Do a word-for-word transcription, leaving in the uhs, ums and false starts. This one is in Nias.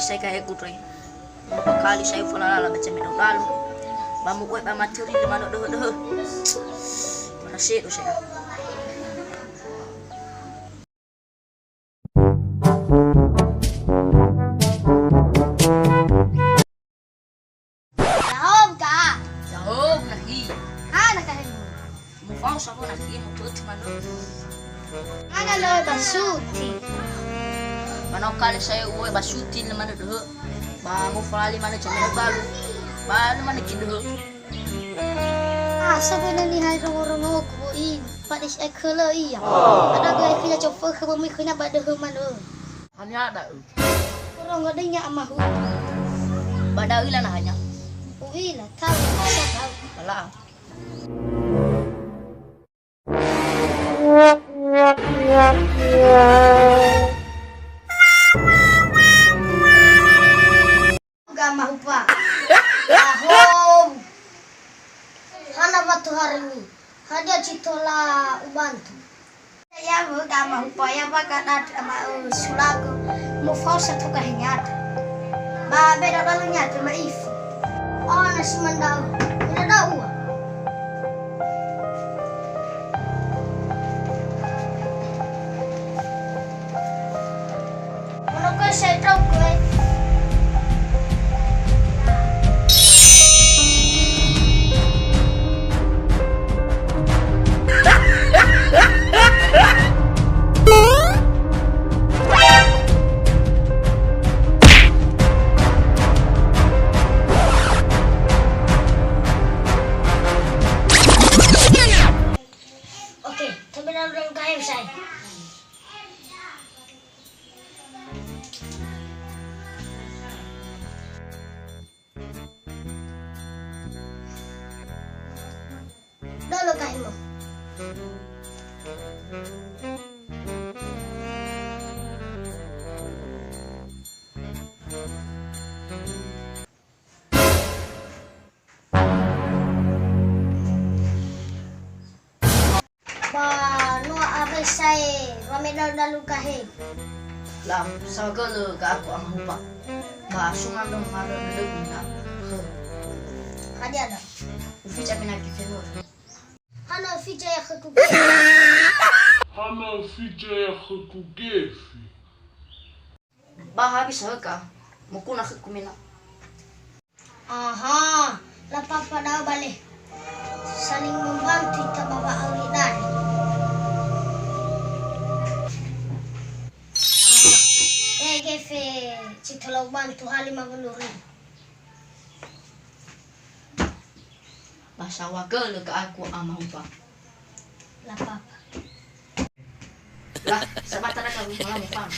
Sai ka eku, Ndre. Mokali sai falala ba cemedau dalu. Ba mu'oe ba materi le manö döhö-döhö. Marasedo saya. Ya'ahowu ka. Ya'ahowu nahi. Hana ka hemu. Mufao sabo nahi, mutut manö. Hana lo ba suti. Manö kali saya uwe ba suti le manö döhö. Ba mufalali manö cemedau dalu. Ba le manö ki döhö. Ah, sebenarnya hai rongo-rongoku ini. Pada si ekelö iya. Ada gue pila coba ke memikhina ba döhö manö. Hanya ada. Orang nggak ada nyak amahu. Ba da'ö ila nahanya. Uila, tahu, bisa tahu. Bala. Ga mahupa. Aho. Hana watu hari ini. Hadia citola ubantu. Ya, bu, ga mahupa, ya, ba, ga, da, ma, eh, sulagu. Mufao sa tuka hinyata. Ba, beda dalu nyata, ma, ifu. Oh, nasi mandau. Ina daua. Mono koe sai trauku, eh. Oke, tapi dalam, dalam kain saya. Dolo kahimo. Ba noa awai sae wamedal-dalu gahe. La, saohagölö ga'aku amahupa. Ba sumandrö marö dödögu na. Hö. Hadia da? Ufica menaki fenur. Hana ufica ya khöku gefi. Hana ufica ya khöku gefi. Ba habis hö ka, mukuna khöku mena. Aha, la papa da'ö bale. Saling membantu ita ba wa'auri dare. Aha, eh, gefe, citola ubantu ha lima puluh ribu. Ba saohagölö ga'aku amahupa. La papa. Lah, sabata na kamu malam, Bang.